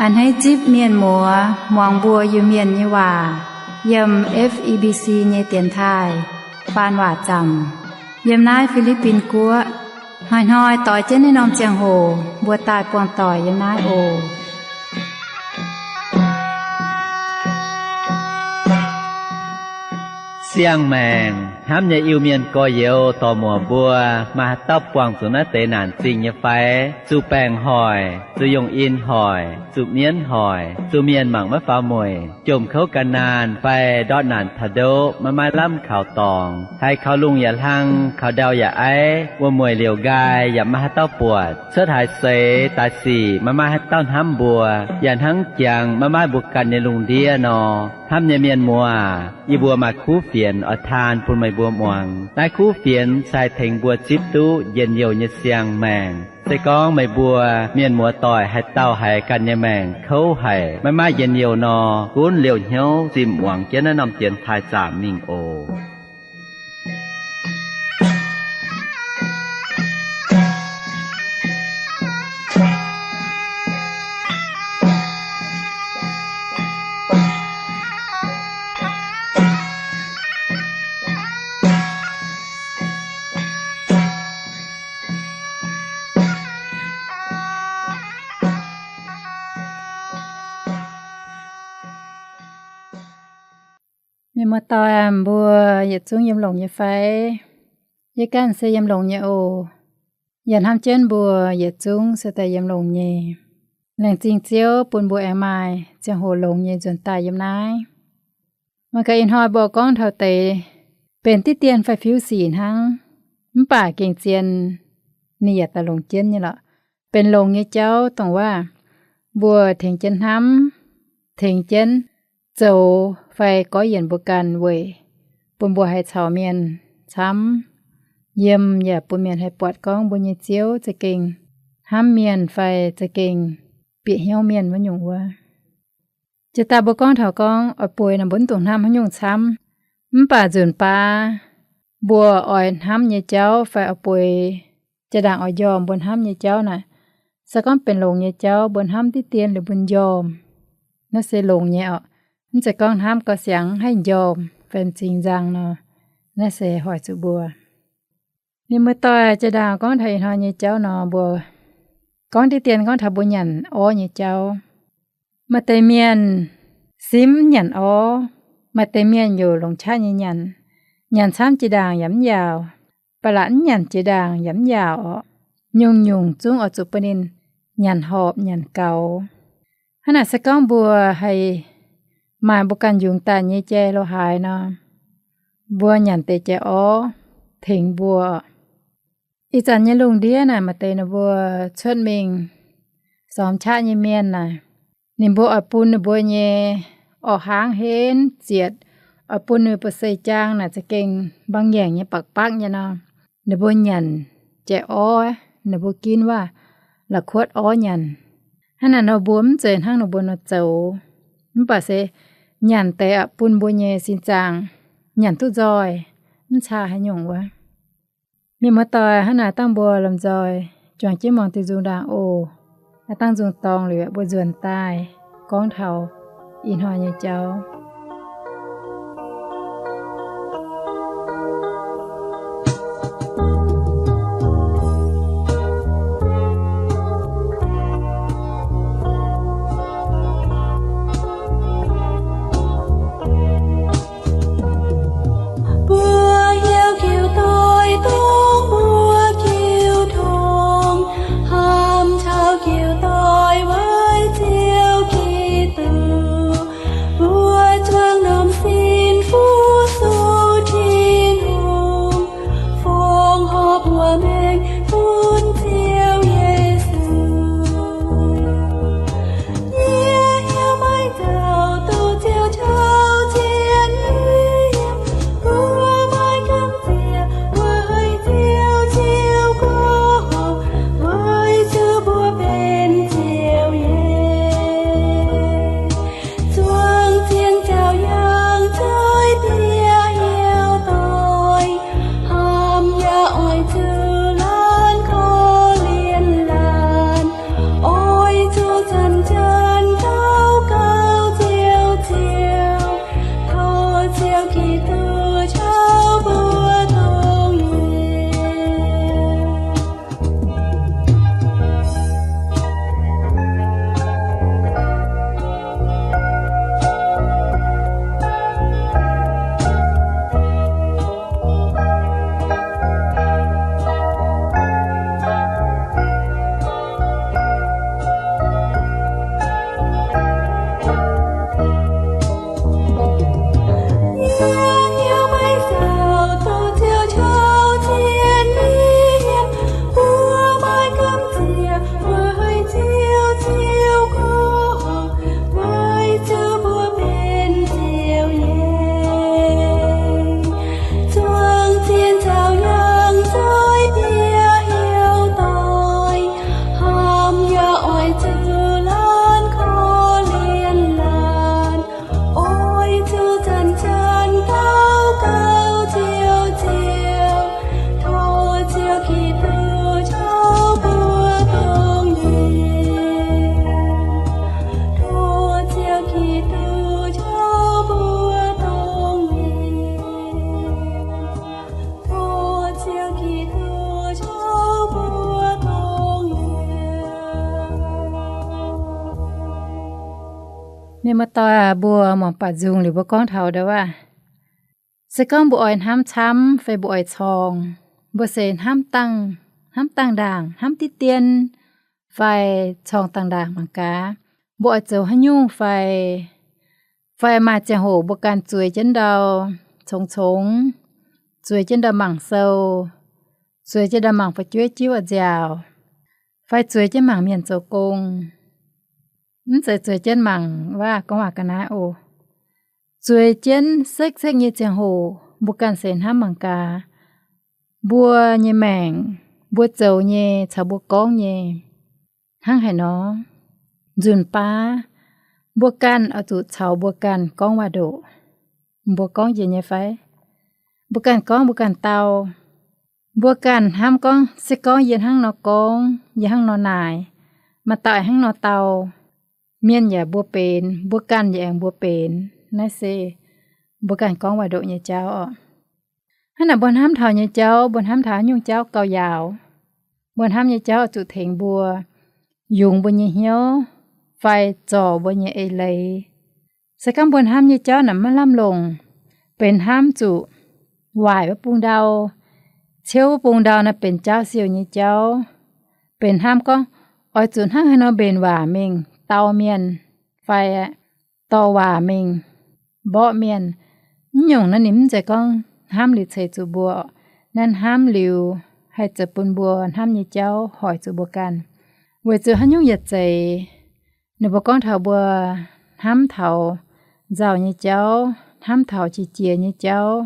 A'hneiv zipv mienh muoz muangx mbuo Iu-Mienh nyei waac yiem F E B C nyei dienx taaih faan waac zaamc yiem naaiv Fi^li^bin Guoqv. Hnoi-hnoi doix jienv naaiv norm ziangh hoc mbuo daaih buangh doic yiem naaiv oc. Siang-maengc hnamv nyei Iu-Mienh gorx-youz dorc-muoc mbuo, maaih haaix dauh buangh zuqc naaiv deix naanc zingh nyei fai? Zuqc baengc hoic, zuqc yongh in hoic, zuqc mienv hoic, zuqc mienh mangc maiv faaux mueic, jomc kouv gan naanh fai ndortv naanc taux ndoqv maiv maaih lamh kaux dorngx, haiz kaux lungh yaac hlang, kaux ndau yaac aiv, wuom-mueic liouc nqaai yaac maiv maaih haaix dauh buatc, cuotv haaix seix daaih sic maiv maaih haaix dauh hnamv mbuo, yaac hnangv jangx maiv maaih mbuo ganh nyei lungh ndiev nor. Hnamv nyei mienh muoz, yie mbuo maaih kuv fienx oix taan bun meih mbuo muangx. Naaiv kuv fienx se haih tengx mbuo zipv duqv njien-youh nyei siang-maengc. Se gorngv meih mbuo mienh muoz doic haaix dauh haiz ganh nyei maengc kouv haic, maiv maaih njien-youh nor, gunv liouh hnyouv zinh muangx jienv naaiv norm dienx taaih zaamc mingh oc. Mienh muoz-doic, mbuo yietc zungv yiem longx nyei fai? Yie ganh se yiem longx nyei oc. Yaac hnamv jienv mbuo yietc zungv se daaih yiem longx nyei. Laengz zingh Ziouv bun mbuo aengx maaih ziangh hoc longx nyei nzuonx daaih yiem naaiv. Mangc gaax ih hnoi mbuo gorngv taux deix benx diqv dien fai fiuv sic hnangv, mv baac gengh zien ninh yaac daaih longx jienv nyei lorqc. Benx longx nyei jauv dongh waac mbuo tengx jienv hnamv, tengx jienv zoux fai gorngv yienc mbuo ganh weic bun mbuo haih caux mienh camv yiem, yaac bun mienh haih buatc gorngv mbuo nyei Ziouv za'gengh hnamv mienh fai za'gengh bieqc hnyouv mienh wuov nyungc wuov. Jiex daaih mbuo gorngv taux gorngv oix bueix naaic, mbuo mv dungx hnamv haaix nyungc camv. Mv baac nzunc baav mbuo oix hnamv nyei jauv fai oix bueix jaa-ndaangc oix njormh mbuo hnamv nyei jauv naaic, se gorngv benx longx nyei jauv mbuo hnamv diqv dien liuz mbuo njormh, naaiv se longx nyei orqc. Mv zeiz gorngv hnamv gau siangx haih njormh fai m'zing nzang nor, naaiv se hoic zuqc mbuo. Mienh muoz-doic, jaa-ndaangc gorngv taux ih hnoi nyei jauv nor, mbuo gorngv diqv dien gorngv taux mbuo nyanc orv nyei jauv. Maaih deix mienh simv nyanc orv, maaih deix mienh yaac longc qaqv nyei nyanc. Nyanc camv jiex ndaangc yaac mv yaauc, ba'laqc mv nyanc jiex ndaangc yaac mv yaauc orqc. Nyungc-nyungc zungv oix zuqc bun ninh nyanc horpc nyanc gaux. Hnangv naaic se gorngv mbuo haih maaih mbuo ganh yungz daaih nyei jai lo haaix nor, mbuo nyanc deix jai orv tengx mbuo. Ih zanc nyei lungh ndiev naaic maaih deix ninh mbuo cuotv mingh sormx qaqv nyei mienh naaic, ninh mbuo oix bun ninh mbuo nyei orv hnangv henv zietc, oix bun ninh mbuo buoz-seix jaang naaic za'gengh mbaang ngaengc nyei, bakv-bakv nyei nor. Ninh mbuo nyanc jai orv, ninh mbuo ginv waac la'kuotv orv nyanc. Hnangv naaic nor mbuo mv zeiz hnangv ninh mbuo nor zoux, mv baac se nyanc deix aqc bun mbuo nyei sin zaangc nyanc duqv nzoih, mv caa haaix nyungc wuov. Mienh muoz-doic, hnangv naaic dangh mbuo lomh nzoih juangc jienv muangx diuh nzung ndaangc oc. Aav dangh nzung dorngx liuz mbuo nzuonx daaih gorngv taux ih hnoi nyei jauv. Mbuo hiuv jiu doix dongh mbuo jiu tong, hnamv taux jiu doix weic Ziouv Giduc. Mbuo Muoz-doic aac, mbuo mangc baac nzung liuz mbuo gorngv taux ndau wuov, se gorngv mbuo oix hnamv camv fai mbuo oix corng, mbuo se hnamv dangh, hnamv dangh ndaangc, hnamv diqv dien, fai corng dangh ndaangc mangc gaax, mbuo oix zoux haaix nyungc fai, fai maaih ziangh hoc mbuo ganh zueiz jienv ndau congx-congx, zueiz jienv ndau mangc sou, zueiz jienv ndau mangc fu'jueiv jiuv nziaauc, fai zueiz jienv mangc mienh zoux gong. Mv zeiz zueiz jienv mangc waac gorngv waac ga'naaiv oc. Zueiz jienv sekv-sekv nyei ziangh hoc mbuo ganh seix hnamv mangc gaax, mbuo nyei maengc, mbuo zoux nyei caux mbuo gorngv nyei hnangv haaix nor. Nzunc baav mbuo ganh oix zuqc caux mbuo ganh gorngv waac-ndoqc. Mbuo gorngv njiec nyei fai? Mbuo ganh gorngv mbuo ganh dau. Mbuo ganh hnamv gorngv se gorngv yie hnangv nor gorngv, yie hnangv nor naaic, maaih dauh hnangv nor dau, mienh yaac mbuo benx, mbuo ganh yaac aengx mbuo benx. Naaiv se mbuo ganh gorngv waac-ndoqc nyei jauv oc. Hnangv naaic mbuo hnamv taux nyei jauv, mbuo hnamv taux haaix nyungc jauv gauh yaauc. Mbuo hnamv nyei jauv zuqc tengx mbuo yungz mbuo nyei hnyouv fai zorc mbuo nyei eix leiz. Se gorngv mbuo hnamv nyei jauv naaic maiv lamh longc, benx hnamv zuqc waaic wuov bung ndau, ciouv wuov bung ndau naaiv benx jaauv siouh nyei jauv, benx hnamv gorngv oix zuqc hnangv haaix nor mbenc waac mingh dau mienh, fai dorh waac mingh mborqv mienh. Mv nyungc naaiv ninh mv zeiz gorngv hnamv liuz ceix zuqc mbuo. Naaiv hnamv liuz haih zoux bun mbuo hnamv nyei jauv hoic zuqc mbuo ganh. Weic zuqc haaix nyungc yaac zeiz, ninh mbuo gorngv taux mbuo hnamv taux nzauh nyei jauv, hnamv taux qiex jiez nyei jauv,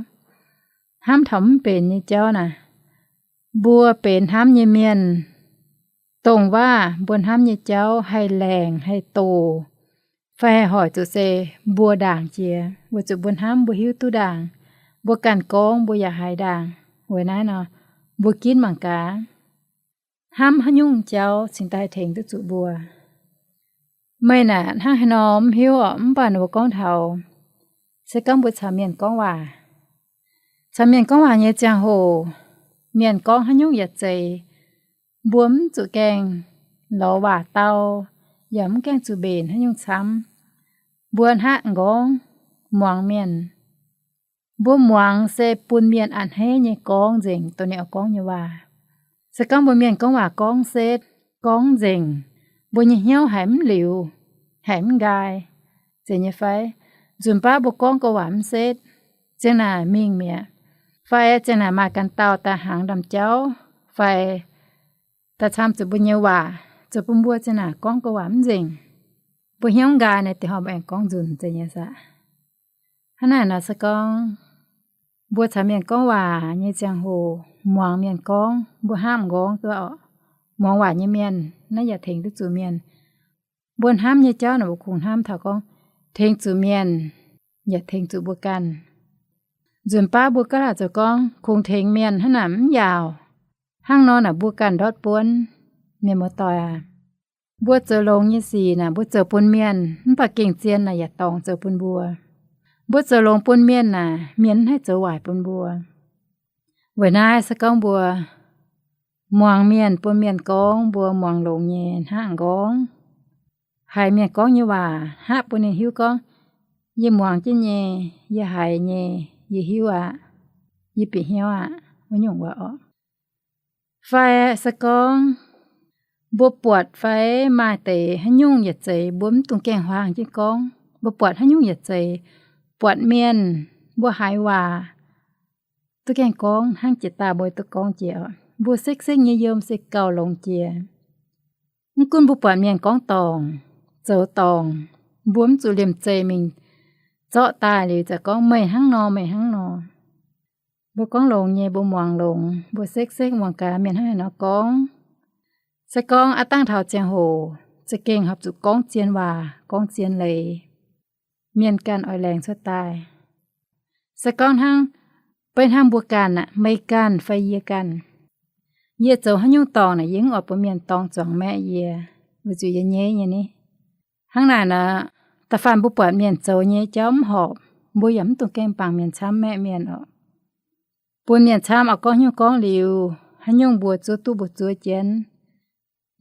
hnamv taux mv benx nyei jauv naaic, mbuo benx hnamv nyei mienh, dongh waac mbuo hnamv nyei jauv haih laengc, haih doqc, fai haih hoic zuqc se mbuo ndaangc jiex, weic zuqc mbuo hnamv mbuo hiuv duqv ndaangc, mbuo ganh gorngv mbuo yaac haiz ndaangc. Weic naaiv nor, mbuo ginv mangc gaax, hnamv haaix nyungc jauv cingx daaih tengx duqv zuqc mbuo. Meih naaic hnangv haaix nor mv hiuv oc, mv baac ninh mbuo gorngv taux, se gorngv mbuo caux mienh gorngv waac, caux mienh gorngv waac nyei ziangh hoc, mienh gorngv haaix nyungc yaac zeiz, mbuo mv zuqc gaengh lorz waac dau, yaac mv gaengh zuqc mbenc haaix nyungc camv. Mbuo hnangv nqorngv muangx mienh. Mbuo muangx se bun mienh a'hneiv nyei gorngv nzengc dongh ninh oix gorngv nyei waac. Se gorngv mbuo mienh gorngv waac gorngv setv, gorngv nzengc, mbuo nyei hnyouv haiz mv liuz, haiz mv nqaai, zeiz nyei fai? Nzunc baav mbuo gorngv go waac mv setv, ziang naaic mingh mi'aqv, fai ziang naaic maaih ganh dauh daaih hnaangx ndaamv-jauv, fai daaih camv zuqc mbuo nyei waac, zoux bun mbuo ziang naaic gorngv go waac mv nzengc. Mbuo hnyouv nqaai naaic, diex horpc aengx gorngv nzunc, zeiz nyei saah? Hnangv naaic nor se gorngv mbuo caux mienh gorngv waac nyei ziangh hoc, muangx mienh gorngv, mbuo hnangv nqorngv duqv oc, muangx waac nyei mienh naaiv yaac tengx duqv zuqc mienh. Mbuo hnamv nyei jauv naaic mbuo kungx hnamv taux gorngv tengx zuqc mienh yaac tengx zuqc mbuo ganh. Nzunc baav mbuo gaav laaic zoux gorngv kungx tengx mienh hnangv naaic mv yaauc. Hnangv nor naaic mbuo ganh ndortv buonv. Mienh muoz-doic aac, mbuo zoux longx nyei sic naaic mbuo zoux bun mienh, mv baac gengh zien naaic yaac dorngx zoux bun mbuo. Mbuo zoux longx bun mienh naaic, mienh mv haih zoux waaic bun mbuo. Weic naaiv se gorngv mbuo muangx mienh, bun mienh gorngv, mbuo muangx longx nyei hnangv nqorngv, haiz mienh gorngv nyei waac hnangv bun ninh hiuv gorngv, yie muangx jienv nyei, yie haiz nyei, yie hiuv aqv, yie bieqc hnyouv aqv, wuov nyungc waac oc. Fai se gorngv mbuo buatc fai maaih deix haaix nyungc yaac zeiz mbuo mv dungx gaengh huaang jienv gorngv. Mbuo buatc haaix nyungc yaac zeiz, buatc mienh, mbuo haiz waac duqv gaengh gorngv hnangv jiex daaih mbuo duqv gorngv jiex oc. Mbuo sekv-sekv nyei yiem se gauh longx jiex. Mv gunv mbuo buatc mienh gorngv dorngc, zoux dorngc, mbuo mv zuqc liemh zeih mingh zorqv daaih liuz ziouc gorngv meih hnangv nor, meih hnangv nor. Mbuo gorngv longx nyei, mbuo muangx longx, mbuo sekv-sekv muangx gaax mienh hnangv haaix nor gorngv. Se gorngv aav dangh taux ziangh hoc za'gengh horpc zuqc gorngv zien waac, gorngv zien leiz, mienh ganh oix laengz cuotv daaih. Se gorngv hnangv, beiv hnangv mbuo ganh aqv, meih ganh fai yie ganh, yie zoux haaix nyungc dorngc naaic yie mv oix bun mienh dorng zuangx maeqv yie, weic zuqc yie nyeiv nyei ni. Hnangv naaic nor, da'faanh mbuo buatc mienh zoux nyei jauv mv horpc, mbuo yaac mv dungx gaengh bangc mienh camv maeqv mienh oc. Bun mienh camv oix gorngv haaix nyungc gorngv liuz, haaix nyungc mbuo zuov duqv mbuo zuov jienv.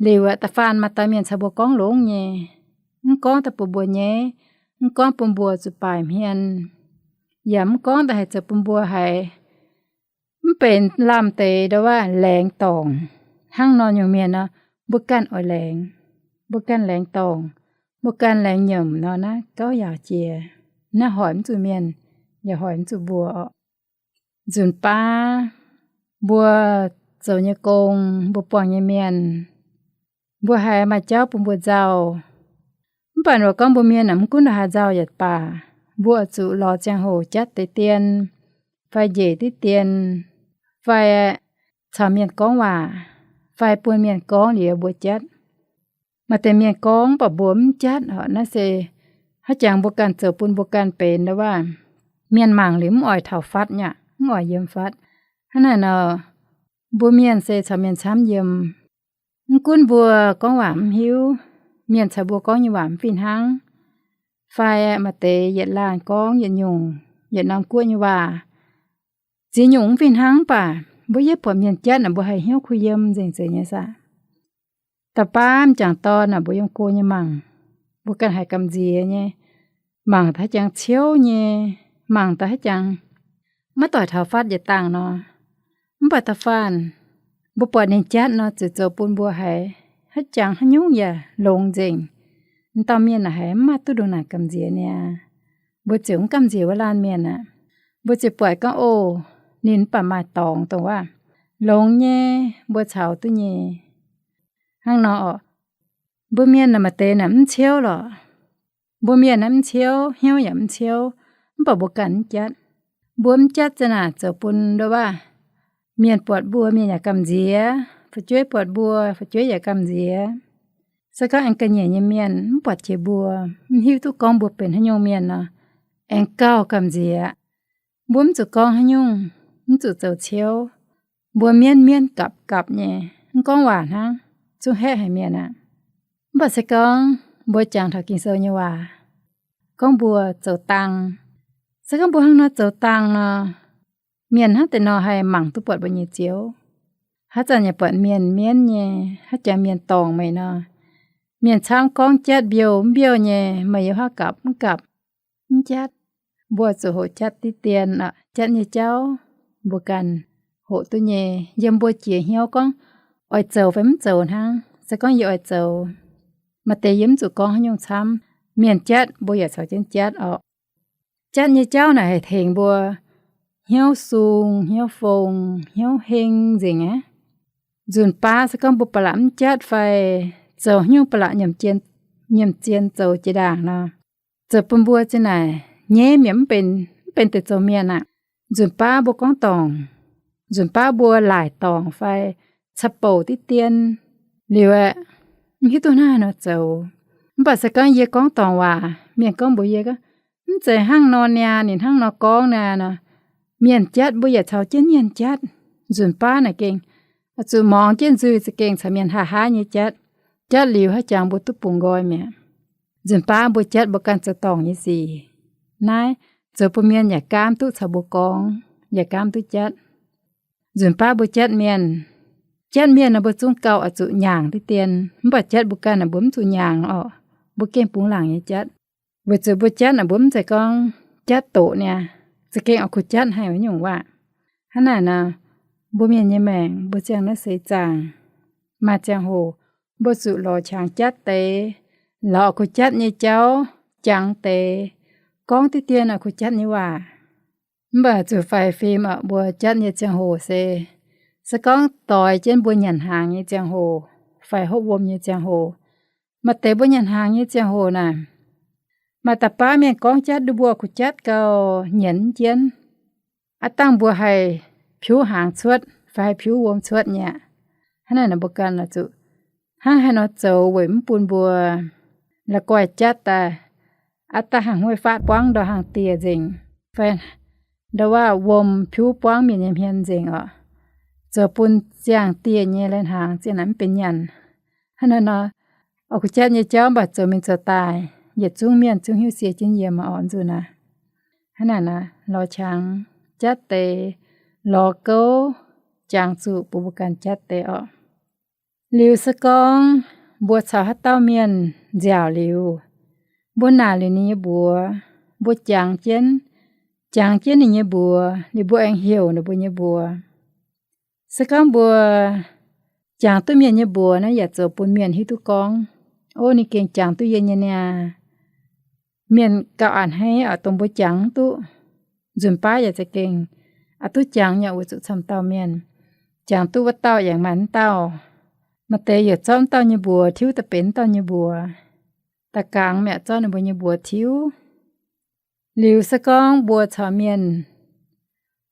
Liuz aeqv, da'faanh maaih dauh mienh caux mbuo gorngv longx nyei, mv gorngv daaih bun mbuo nyeiv, mv gorngv bun mbuo zuqc baaic hmien, yaac mv gorngv da'haiz zoux bun mbuo haiz mv benx lamh deix ndau wuov laengz dorngc. Hnangv nor nyungc mienh nor, mbuo ganh oix laengz, mbuo ganh laengz dorngc, mbuo ganh laengz nyiemc nor naaiv gauh yaauc jiex. Naaiv hoic mv zuqc mienh, yaac hoic mv zuqc mbuo oc. Nzunc baav mbuo zoux nyei gong, mbuo buangh nyei mienh, mbuo haiz maaih jauv bun mbuo nzauh. Mv baac mbuo gorngv mbuo mienh aah, mv gunv ndongc haaix nzauh yaac baac, mbuo oix zuqc lorz ziangh hoc jatv deix dien, fai njiec diqv dien, fai caux mienh gorngv waac, fai bun mienh gorngv liuz mbuo jatv. Maaih deix mienh gorngv mv baac mbuo mv jatv oc. Naaiv se haaix jangx mbuo ganh zoux bun mbuo ganh benx ndau wuov, mienh mangc liuz mv oix taux fatv nyei aqv, mv oix yiem fatv. Hnangv naaic nor, mbuo mienh se caux mienh camv yiem. Mv gunv mbuo gorngv waac mv hiuv, mienh caux mbuo gorngv nyei waac mv fih hnangv, fai maaih deix yietc laanh gorngv yietc nyungc, yietc norm guoqv nyei waac, ziex nyungc mv fih hnangv, mv baac mbuo yie buatc mienh jatv naaic mbuo haih hnyouv kuh yiem nzengc nzengc nyei saah. Da'baav m'jangc dorn naaic mbuo yiem go nyei mangc, mbuo ganh haiz gamh nziex nyei, mangc da'haav jangx ciouv nyei, mangc da'haav jangx maiv doic taux fatv yietc dangh nor. Mv baac da'faanh mbuo buatc ninh jatv nor ziouc zoux bun mbuo haiz haaix jangx haaix nyungc yaac longx nzengc. M'dauh mienh naaic haiz mv maaih duqv ndongc naaic gamh nziex niaa. Mbuo ziouc mv gamh nziex wuov laanh mienh aqv. Mbuo ziouc buatc gorngv, o, ninh mv baac maaih dorngx dongh wuov, longx nyei, mbuo caux duqv nyei. Hnangv nor oc, mbuo mienh naaic maaih deix naaic mv ciouv lorqc. Mbuo mienh naaiv mv ciouv, hnyouv yaac mv ciouv, mv baac mbuo ganh mv jatv. Mbuo mv jatv za'naaic zoux bun ndau wuov, mienh buatc mbuo mienh yaac gamh nziex, fu'jueiv buatc mbuo fu'jueiv yaac gamh nziex. Se gorngv aengx ga'nyiec nyei mienh mv buatc jiex mbuo, mv hiuv duqv gorngv mbuo benx haaix nyungc mienh nor, aengx gauh gamh nziex. Mbuo mv zuqc gorngv haaix nyungc, mv zuqc zoux ciouv. Mbuo mienv mienv gapv gapv nyei, mv gorngv waac hnangv, zungv haeqv haic mienh aqv. Mv baac se gorngv mbuo jangx taux Ging-Sou nyei waac, gorngv mbuo zoux dang, se gorngv mbuo hnangv nor zoux dang nor, mienh hnangv deix nor haih mangc duqv buatc mbuo nyei Ziouv. Haaix zanc yaac buatc mienh mienv nyei, haaix jangx mienh dorngc meih nor, mienh camv gorngv jatv mbiouh mv mbiouh nyei, meih yiem haaix gapv mv gapv, mv jatv. Mbuo zuqc hoqc jatv diqv dien, jatv nyei jauv mbuo ganh hoqc duqv nyei. Yiem mbuo jiex hnyouv gorngv oix zoux fai mv zoux hnangv. Se gorngv yie oix zoux, maaih deix yie mv zuqc gorngv haaix nyungc camv. Mienh jatv mbuo yaac caux jienv jatv orqc. Jatv nyei jauv naaic haih tengx mbuo hnyouv sung, hnyouv fong, hnyouv heng nzengc aqv. Nzunc baav se gorngv mbuo ba'laqc mv jatv fai zoux haaix nyungc ba'laqc nyiemc zien zoux jiex ndaangc nor, zoux bun mbuo zinh naaic nyeiv mi'aqv, mv benx deix zoux mienh aqv. Nzunc baav mbuo gorngv dorngc, nzunc baav mbuo laaic dorngc fai ca'bouc diqv dien liuz aeqv, mv hiuv duqv hnangv haaix nor zoux. Mv baac se gorngv yie gorngv dorngc waac, mienh gorngv mbuox yie gorngv, mv zeiz hnangv nor niaa, ninh hnangv nor gorngv niaa nor, mienh jatv mbuo yaac caux jienv mienh jatv. Nzunc baav naaic gengh zuqc muangx jienv nzuih za'gengh caux mienh haih haav nyei jatv. Jatv liuz haaix jangx mbuo duqv bungx nqoi mi'aqv. Nzunc baav mbuo jatv mbuo ganh zoux dorngc nyei sic. Naaiv zoux bun mienh yaac gaamv duqv caux mbuo gorngv, yaac gaamv duqv jatv. Nzunc baav mbuo jatv mienh, jatv mienh nor mbuo zungv gauh oix zuqc nyaangc diqv dien. Mv baac jatv mbuo ganh naaic mbuo mv zuqc nyaangc orqc. Mbuo gengh bungx laangc nyei jatv. Weic zuqc mbuo jatv naaic mbuo mv zeiz gorngv jatv doqc niaa, za'gengh oix kuh jatv haic wuov nyungc waac. Hnangv naaic nor, mbuo mienh nyei maengc mbuo ziangh naaiv seix zaangc, maaih ziangh hoc mbuo zuqc lorz qangx jatv deix, lorz oix kuh jatv nyei jauv jangx deix, gorngv diqv dien oix kuh jatv nyei waac. Mv baac zuqc faix fim orqc, mbuo jatv nyei ziangh hoc se, se gorngv doix jienv mbuo nyanc hnaangx nyei ziangh hoc fai hopv wuom nyei ziangh hoc. Maaih deix mbuo nyanc hnaangx nyei ziangh hoc naaic, maaih da'baav mienh gorngv jatv nduov mbuo kuh jatv gauh nyienz jienv. Aav dangh mbuo haih piuv hnaangx cuotv fai haih piuv wuom cuotv nyei aqv. Hnangv naaic nor mbuo ganh oix zuqc hnangv haaix nor zoux weic mv bun mbuo la'guaih jatv daaih, aav dangh hnangv huei faatv buangv ndau hnaangx dieh nzengc, fai ndau waac wuom piuv buangv mienh nyei hmien nzengc orqc. Zoux bun ziangh dieh nyei lai-hnaangx zinh naaic mv benx nyanc. Hnangv naaic nor, oix kuh jatv nyei jauv mv baac zoux mingh zoux daaih, yietc zungv mienh zungv hiuv sie jienv yiem orqc nzunc naaic. Hnangv naaic nor, lorz qangx jatv deix, lorz gouv jangx zuqc bun mbuo ganh jatv deix orqc. Liuz se gorngv mbuo caux haaix dauh mienh nziaauc liuz, Mbuo naaic liuz ninh nyei mbuox, mbuo jangx jienv, jangx jienv ninh nyei mbuox, liuz mbuo aengx heuc ninh mbuo nyei mbuox. Se gorngv mbuo jangx duqv mienh nyei mbuox naaiv, yaac zoux bun mienh hiuv duqv gorngv, ov, ninh gengh jangx duqv yie nyei niaa. Mienh gauh a'hneiv oc, dongh mbuo jangx mv duqv, nzunc baav yaac za'gengh aqc duqv jangx nyei weic zuqc camv dauh mienh jangx duqv wuov dauh yaac maaih mv dauh. Maaih deix yaac zorqv mv dauh nyei mbuox tiuv daaih benx mv dauh nyei mbuox. Da'gangx mi'aqv, zorqv ninh mbuo nyei mbuox tiuv. Liuz se gorngv mbuo caux mienh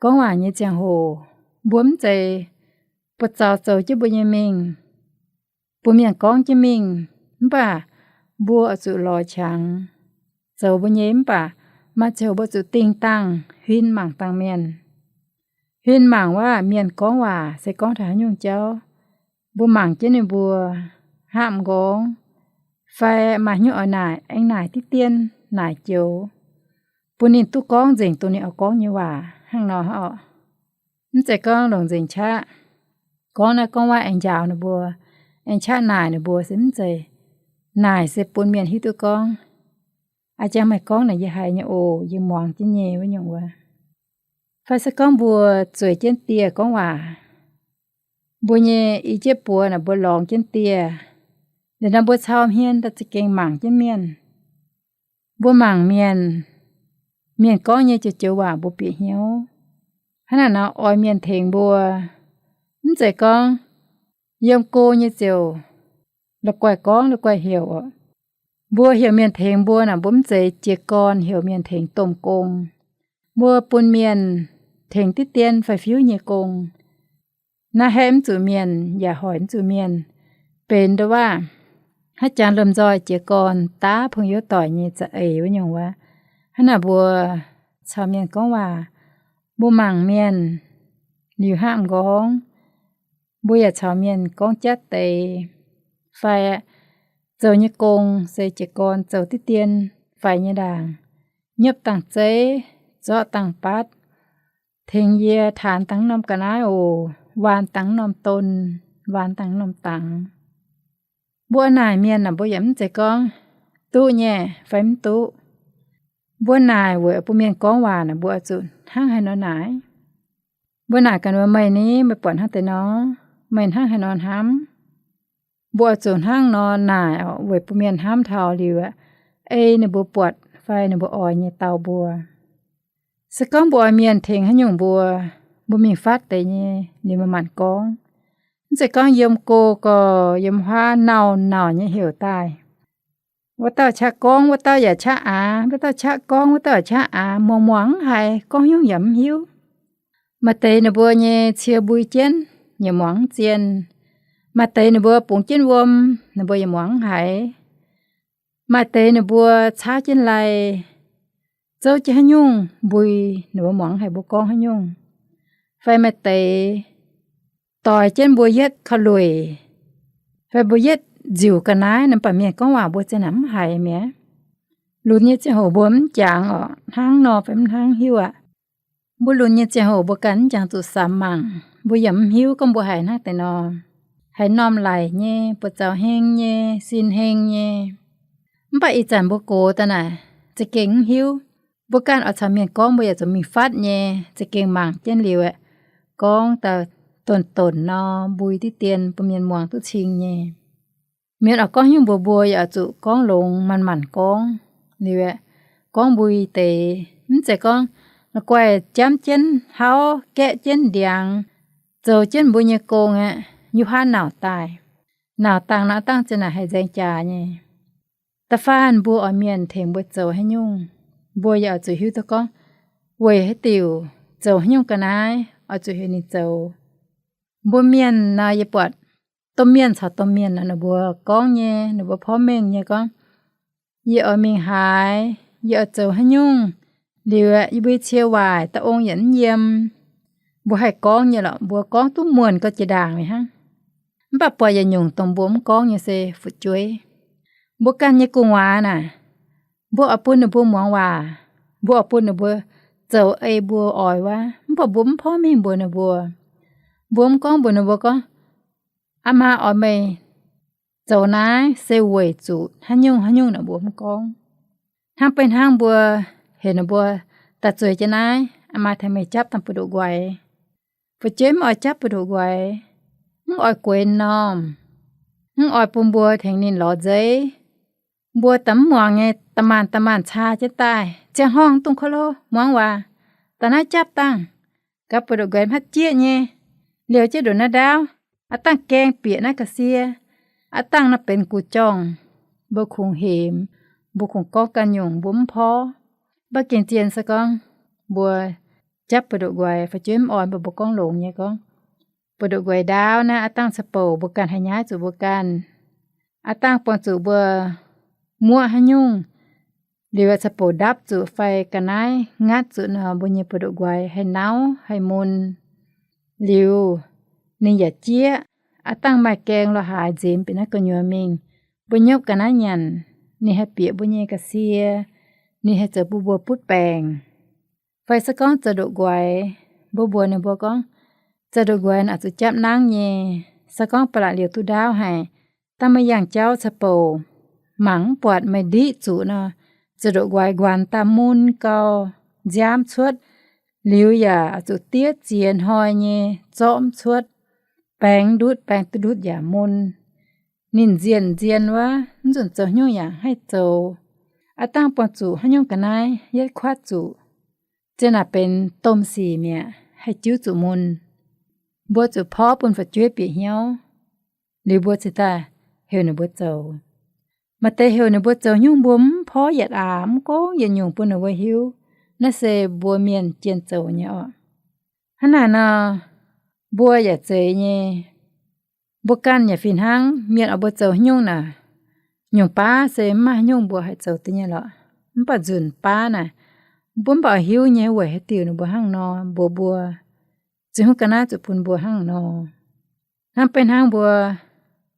gorngv waac nyei ziangh hoc, mbuo mv zeiz buoz-zaux zoux jienv mbuo nyei mingh, bun mienh gorngv jienv mingh, mv baac mbuo oix zuqc lorz qangx zoux mbuo nyei. Mv baac maaih ziangh hoc mbuo zuqc dingh dangh huin mangc dangh mienh. Huin mangc waac mienh gorngv waac se gorngv taux haaix nyungc jauv. Mbuo mangc jienv ninh mbuo hnamv nqorngv, fai maaih haaix nyungc oix naaic, aengx naaic diqv dien, naaic joux, bun ninh duqv gorngv nzengc dongh ninh oix gorngv nyei waac hnangv nor oc. Mv zeiz gorngv longc nzengc qaqv, gorngv naaiv gorngv waac aengx njaaux ninh mbuo, aengx qaqv naaic ninh mbuo se mv zeiz. Naaic se bun mienh hiuv duqv gorngv, a'jang meih gorngv naaic yie haiz nyei oc, yie muangx jienv nyei wuov nyungc wuov. Fai se gorngv mbuo zueiz jienv dieh gorngv waac, mbuo nyei i jiepv buoz naaic mbuo lorngx jienv dieh, liuz nor mbuo cau hmien daaih za'gengh mangc jienv mienh. Mbuo mangc mienh, mienh gorngv nyei joux-joux waac mbuo bieqc hnyouv. Hnangv naaic nor oix mienh tengx mbuo, mv zeiz gorngv yiem go nyei ziouc la'guaih gorngv la'guaih heuc oc. Mbuo heuc mienh tengx mbuo naaic, mbuo mv zeiz jiez gorn heuc mienh tengx domh gong. Mbuo bun mienh tengx diqv dien fai fiuv nyei gong. Naaiv haeqv mv zuqc mienh yaac hoic mv zuqc mienh, benx ndo waac haaix jangx lomh nzoih jiez gorn daav pong-youz doic nyei za'eix wuov nyungc wuov. Hnangv naaic mbuo caux mienh gorngv waac, mbuo mangc mienh liuz hnamv nqorngv, mbuo yaac caux mienh gorngv jatv deix, fai zoux nyei gong se jiez gorn zoux diqv dien faix nyei ndaangc, nyiepv dangh zeiv, zorqv dangh batv, tengx yie taanx dangh norm ga'naaiv oc, waan dangh norm don, waan dangh norm dangx. Mbuo naaic mienh naaic mbuo yaac mv zeiz gorngv duqv nyei fai mv duqv. Mbuo naaic weic bun mienh gorngv waac naaic mbuo oix zuqc hnangv haaix nor naaic. Mbuo naaic gaax ninh mbuo, meih ni, meih buatc hnangv deix nor, meih hnangv haaix nor hnamv? Mbuo oix zuqc hnangv nor naaic oc, weic bun mienh hnamv taux liuz aeqv, ei ninh mbuo buatc fai ninh mbuo oix nyei dau mbuo. Se gorngv mbuo oix mienh tengx haaix nyungc mbuo, mbuo mingh fatv deix nyei liuz maaih maanc gorngv. Mv zeiz gorngv yiem go gorx yiem huaav nauc nauc nyei heuc daaih, wuov dauh qaqv gorngv, wuov dauh yaac qaqv aav, wuov dauh qaqv gorngv, wuov dauh yaac qaqv aav, muangx muangx mv haiz, gorngv nyungc yaac mv hiuv. Maaih deix ninh mbuo nyei cie mbui jienv, yaac muangx mv zien. Maaih deix ninh mbuo bungx jienv wuom, ninh mbuo yaac muangx mv haiz. Maaih deix ninh mbuo caauv jienv lai, zouv jienv haaix nyungc mbui, ninh mbuo muangx mv haiz mbuo gorngv haaix nyungc. Fai maaih deix doix jienv mbuo yietv korv-lueic, fai mbuo yietv nziuc ga'naaiv, mv baac mienh gorngv waac mbuo za'gengh mv haiz mi'aqv. Lunx nyei ziangh hoc mbuo mv jangx oc, hnangv nor fai mv hnangv hiuv aqv. Mbuo lunx nyei ziangh hoc mbuo ganh mv jangx zuqc samx mangc, mbuo yaac mv hiuv gorngv mbuo haiz hnangv deix nor, haiz m'normh laic nyei, buoz-zaux heng nyei, sin heng nyei. Mv baac ih zanc mbuo gox daaih naaic, za'gengh mv hiuv. Mbuo ganh oix caux mienh gorngv mbuo yaac zuqc mingh fatv nyei, za'gengh mangc jienv liuz aeqv, gorngv daaih donc-donc nor, mbui diqv dien bun mienh muangx duqv cing nyei. Mienh oix gorngv nyungc mbuox mbuo yaac oix zuqc gorngv longx, manc-manc gorngv. Liuz aeqv, gorngv mbui deix, mv zeiz gorngv la'guaih jamv jienv hlauv, gaeqv jienv ndiangx, zoux jienv mbuo nyei gong aeqv, yiem huaav nauc daaih. Nauc dangh nor dangh zinh naaic haih nzaeng jaax nyei. Da'faanh mbuo oix mienh tengx mbuo zoux haaix nyungc, mbuo yaac oix zuqc hiuv duqv gorngv weic haaix diuc zoux haaix nyungc ga'naaiv oix zuqc heuc ninh zoux. Mbuo mienh nor, yie buatc domh mienh caux domh mienh nor, ninh mbuo gorngv nyei, ninh mbuo porv mengh nyei gorngv, yie oix mingh haaix, yie oix zoux haaix nyungc, liuz aeqv, yie mbuo nyei cie waaic da'ong yietc mv yiem. Mbuo haih gorngv nyei lorqc, mbuo gorngv duqv muonc gau jiex ndaangc mi'aqv hnangv. Mv baac buatc yietc nyungc dongh mbuo mv gorngv nyei se fu'jueiv. Mbuo ganh nyei gu'nguaaz naaic, mbuo oix bun ninh mbuo muangx waac, mbuo oix bun ninh mbuo zoux ei mbuo oix wuov, mv baac mbuo mv porv mengh mbuox ninh mbuo. Mbuo mv gorngv mbuox ninh mbuo gorngv, aa maa oix meih zoux naaiv se weic zuqc haaix nyungc haaix nyungc naaic, mbuo mv gorngv. Hnangv beiv hnangv mbuo heuc ninh mbuo daaih zueiz jienv naaiv, maaih tengx meih japv dangh buoz-ndoqv nquaix. Fu'jueiv mv oix japv buoz-ndoqv nquaix, mv oix gueix m'normh, mv oix bun mbuo tengx ninh lorz nzeiv. Mbuo daaih mv muangx nyei, da'maanc da'maanc caa jienv daaih, ziangh horngh dongh ko lo muangx waac, daaih naaiv japv dangh, gaax buoz-ndoqv nquaix hmatv jieqv nyei, liouh jienv ndongc naaiv ndaauv, aav dangh gaeng bieqc naaiv ga'sie, aav dangh nor benx gu'jorngh. Mbuo kungx hemx, mbuo kungx gorngv ganh nyungc mbuo mv porv. Mv baac gengh zien se gorngv mbuo japv buoz-ndoqv nquaix, fu'jueiv mv oix, mbuo mbuo gorngv longx nyei gorngv, buoz-ndoqv nquaix ndaauv naaiv aav dangh ca'bouc mbuo ganh haih nyaiv zuqc mbuo ganh, aav dangh buangh zuqc mbuo muoqv haaix nyungc, liuz ca'bouc ndapv zuqc fai ga'naaiv ngatv zuqc nor, mbuo nyei buoz-ndoqv nquaix haih nauv haih mun. Liuz ninh yaac jieqv, aav dangh maaih gaeng lorh haaix nzemx bieqc naaiv gu'nyuoz mingh, mbuo nyopv ga'naaiv nyanc, ninh haih bieqc mbuo nyei ga'sie, ninh haih zoux bun mbuo butv baengc. Fai se gorngv zoux ndoqv nquaix, mbuo mbuox ninh mbuo gorngv, zoux ndoqv nquaix naaic zuqc japv nangv nyei. Se gorngv ba'laqc liouh duqv ndaauv haic, dangh meih yangh jauv ca'bouc mangc mv buatc meih ndiqv zuqc nor, zoux ndoqv nquaix nquanx daaih mun gau, nziaamv cuotv, liuz yaac zuqc diev ziex hnoi nyei zorqv mv cuotv, baengx ndutv baengx duqv ndutv yaac mun. Ninh nzienh nzien wuov, mv nzunc zoux haaix nyungc yaac haih zoux. Aav dangh buangh zuqc haaix nyungc ga'naaiv yietv kuatv zuqc, zien naaic benx domh sic mi'aqv, haih jiuv zuqc mun. Mbuo zuqc porv bun fu'jueiv bieqc hnyouv, liuz mbuo cingx daaih heuc ninh mbuo zoux. Maaih deix heuc ninh mbuo zoux nyungc mbuo mv porv yietc aax, mv gorngv yietc nyungc bun ninh mbuo hiuv. Naaiv se mbuo mienh jienh zoux nyei orqc. Hnangv naaic nor, mbuo yaac zeiz nyei. Mbuo ganh yaac fih hnangv, mienh oix mbuo zoux haaix nyungc naaic, nyungc baav se mv maaih haaix nyungc mbuo haih zoux duqv nyei lorqc. Mv baac nzunc baav naaic, mbuo mv baac oix hiuv nyei, weic haaix diuc ninh mbuo hnangv nor mbuox mbuo, zinh huv ga'naaiv zuqc bun mbuo hnangv nor. Hnangv beiv hnangv mbuo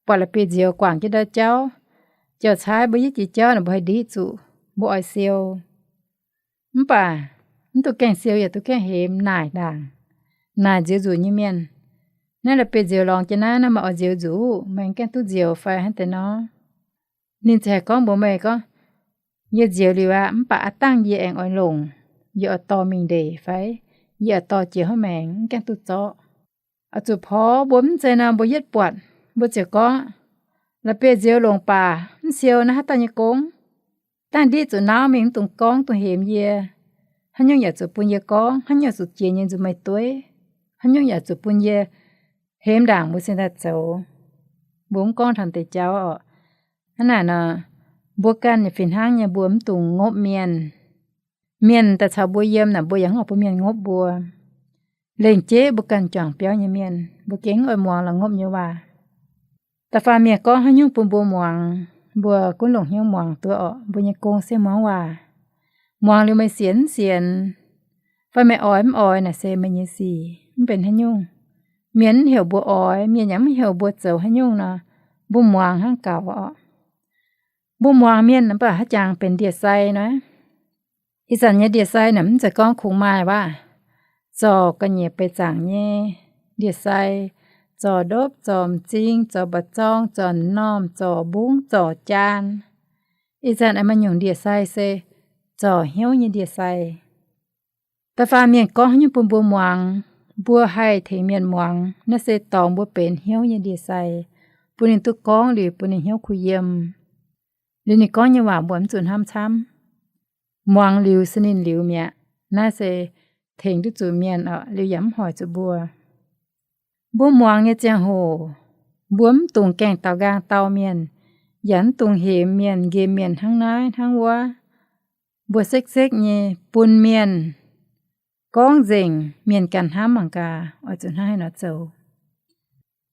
buatc la'bieiv-nzioux guangc jienv ndau jauv, jauv-caaiv mbuo yietv jiex jauv naaic mbuo haih ndiqv zuqc, mbuo oix siou. Mv baac mv duqv gaengh siou yaac duqv gaengh hemx naaic ndaangc, naaic nzioux nzuqc nyei mienh, naaiv la'bieiv-nzioux lorngx jienv naaiv, naaiv meih oix nzioux nzuqc, meih gaengh duqv nzioux fai hnangv deix nor? Ninh ziouc haih gorngv mbuox meih gorngv, yie nzioux liuz aqv, mv baac aav dangh yie aengx oix longc, yie oix dorh mingh ndeic fai yie oix dorh jiex hnangv maengx, mv gaengh duqv zorqv. Oix zuqc porv, mbuo mv zeiz nor mbuo yietv buatc, mbuo ziouc gorngv, la'bieiv-nzioux longc baac mv siou naaiv haaix dauh nyei gong? Dangh ndiqv zuqc nauv mingh mv dungx gorngv, dungx hemx yie. Haaix nyungc yaac zuqc bun yie gorngv, haaix nyungc zuqc jiex nyei nzunc meih dueiv. Haaix nyungc yaac zuqc bun yie hemx ndaangc mbuo cingx daaih zoux. Mbuo mv gorngv taux deix jauv orqc. Hnangv naaic nor, mbuo ganh yaac fih hnangv nyei, mbuo mv dungx ngopv mienh. Mienh daaih caux mbuo yiem naaic, mbuo yaac mv oix bun mienh ngopv mbuo. Lengc jeiv mbuo ganh juangc biauv nyei mienh, mbuo gengh mv oix muangx la'ngopv nyei waac. Da'faanh mienh gorngv haaix nyungc bun mbuo muangx, mbuo gunv longc hnyouv muangx duqv orqc. Mbuo nyei gong se muangx waac. Muangx liuz meih sienx mv sienx, fai meih oix mv oix naaic se meih nyei sic, mv benx haaix nyungc. Mienh mv heuc mbuo oix, mienh yaac mv heuc mbuo zoux haaix nyungc nor, mbuo muangx hnangv gaux orqc. Mbuo muangx mienh mv baac haaix jangx benx ndie sai nor. Ih zanc nyei ndie-sai naaic mv zeiz gorngv kungx maaih waac, zorc ga'nyiec beic zaangc nyei ndie-sai, zorc ndopv, zorc m'zing, zorc mba'zorng, zorc m'normh, zorc mbungv, zorc jaan. Ih zanc aengx maaih nyungc ndie-sai se zorc hnyouv nyei ndie-sai. Da'faanh mienh gorngv haaix nyungc bun mbuo muangx, mbuo haih tengx mienh muangx, naaiv se dorngx mbuo benx hnyouv nyei ndie-sai, bun ninh duqv gorngv liuz bun ninh hnyouv kuh yiem. Liuz ninh gorngv nyei waac mbuo mv zuqc hnamv camv. Muangx liuz se ninh liuz mi'aqv. Naaiv se tengx duqv zuqc mienh orqc, liuz yaac mv hoic zuqc mbuo. Mbuo muangx nyei ziangh hoc, mbuo mv dungx gaengh daux nqaang dau mienh, yaac mv dungx hemx mienh, nqemh mienh hnangv naaiv hnangv wuov. Mbuo sekv-sekv nyei bun mienh gorngv nzengc, mienh ganh hnamv mangc gaax, oix zuqc hnangv haaix nor zoux.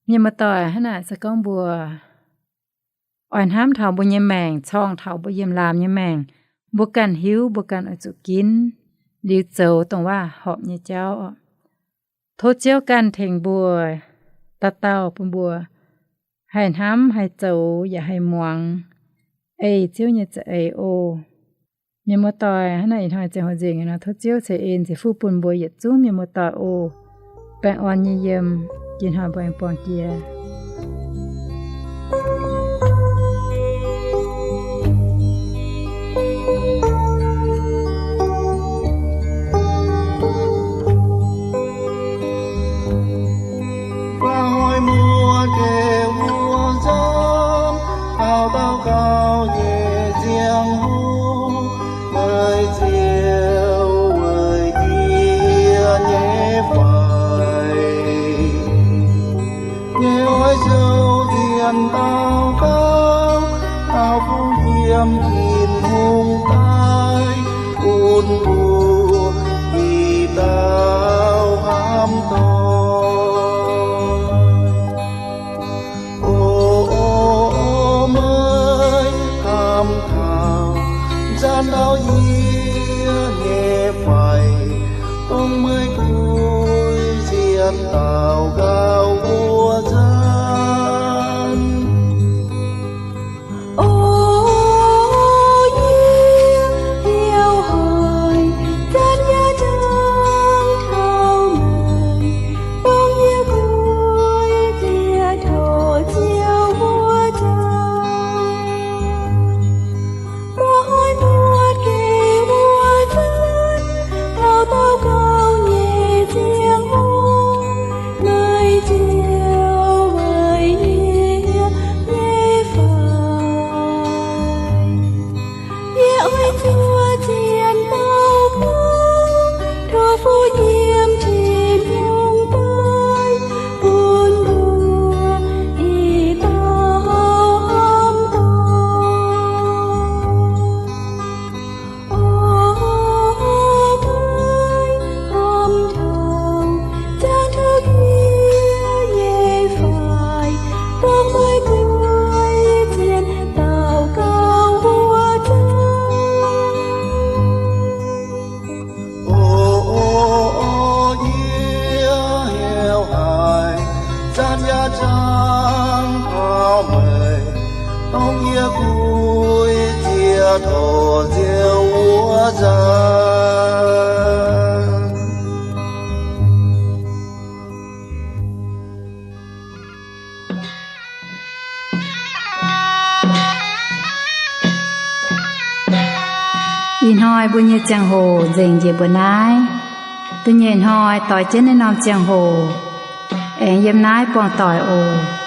Mienh muoz-doic, hnangv naaic se gorngv mbuo oix hnamv taux mbuo nyei maengc, corngh taux mbuo yiem laamx nyei maengc, mbuo ganh hiuv mbuo ganh oix zuqc ginv liuz zoux dongh waac-horpc nyei jauv orqc. Tov Ziouv ganh tengx mbuo dauh dauh bun mbuo haih hnamv, haih zoux, yaac haih muangx, ei Ziouv nyei za'eix oc. Mienh muoz-doic, hnangv naaic ih hnoi ziangh hoc nzengc nor, tov Ziouv ceix en ceix fuqv bun mbuo yietc zungv mienh muoz-doic oc. Baengh orn nyei yiem, ih hnoi mbuo aengx buangh jiex. ziangh hoc, meih ziouc weic yie nyei fai? Yie oix zoux nziex dauh gauh, gauh fungx yiem Tin-Hungh daaih, bun mbuo ih dauh hnamv doic. O, o, o, meih hnamv taux nzanc ndau yie nyei fai, dongh meih guix nziex dauh gauh wuov zanc? O, yie hnyouv haic, zanc yaac jangx taux meih, dongh yie guix nziex taux ziouc wuov zanc. Mbuo oix buatc gengh wuov zanc, taux dauh gauh nyei ziangh hoc, meih ziouc weic yie nyei fai? Yie oix zuov zien dauh gauh, tov fuqv yiem Tin-Hungh daaih, bun mbuo ih dauh hnamv doic. O, meih hnamv taux zanc taux yie nyei fai, dongh meih guix nziex dauh gauh wuov zanc? O, o, o, yie hnyouv haic, zanc yaac jangx taux meih, dongh yie guix nziex taux ziouc wuov zanc. Ih hnoi mbuo nyei ziangh hoc nzengc njiec mbuo naaiv. Da'nyeic hnoi doix jienv naaiv norm ziangh hoc aengx yiem naaiv buangh doic oc.